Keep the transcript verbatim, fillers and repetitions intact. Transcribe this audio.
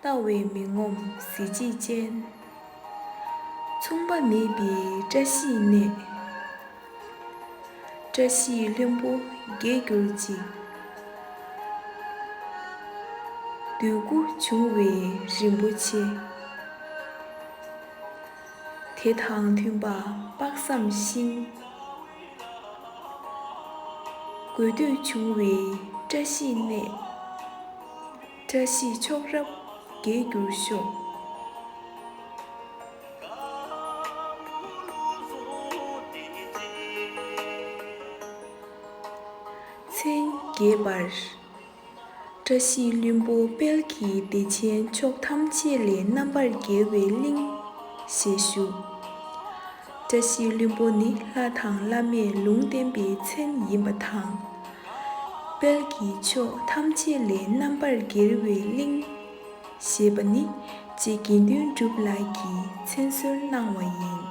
ལྟ་བས་མི་ངོམས་གཟི་བརྗིད་ཅན། མཚུངས་པ་མེད་པའི་བཀྲ་ཤིས་གནས། བཀྲ་ཤིས་ལྷུན་པོ་རྒྱས་གྱུར་ཅིག། འདོད་དགུ་འབྱུང་བའི་རིན་པོ་ཆེ། དེ་དང་མཐུན་པ་དཔག་བསམ་ཤིང་། དགོས་འདོད་འབྱུང་བའི་བཀྲ་ཤིས་གནས། བཀྲ་ཤིས་མཆོག་རབ་རྒྱས་གྱུར་ཤོག། མཚན་རྒྱས་པར། བཀྲ་ཤིས་ལྷུན་པོ་དཔལ་གྱི་བདེ་ཆེན་མཆོག་ཐམས་ཅད་ལས་རྣམ་པར་རྒྱལ་བའི་གླིང་ཞེས་ཞུ། བཀྲ་ཤིས་ལྷུན་པོ་ནི་ལྷ་དང་བླ་མས་ལུང་བསྟན་པའི་མཚན་ཡིན་པ་དང་། དཔལ་གྱི་མཆོག་ཐམས་ཅད་ལས་རྣམ་པར་རྒྱལ་བའི་གླིང་ཞེས་པ་ནི་རྗེ་དགེ་འདུན་གྲུབ་ལགས་ཀྱིས་མཚན་གསོལ་གནང་བ་ཡིན།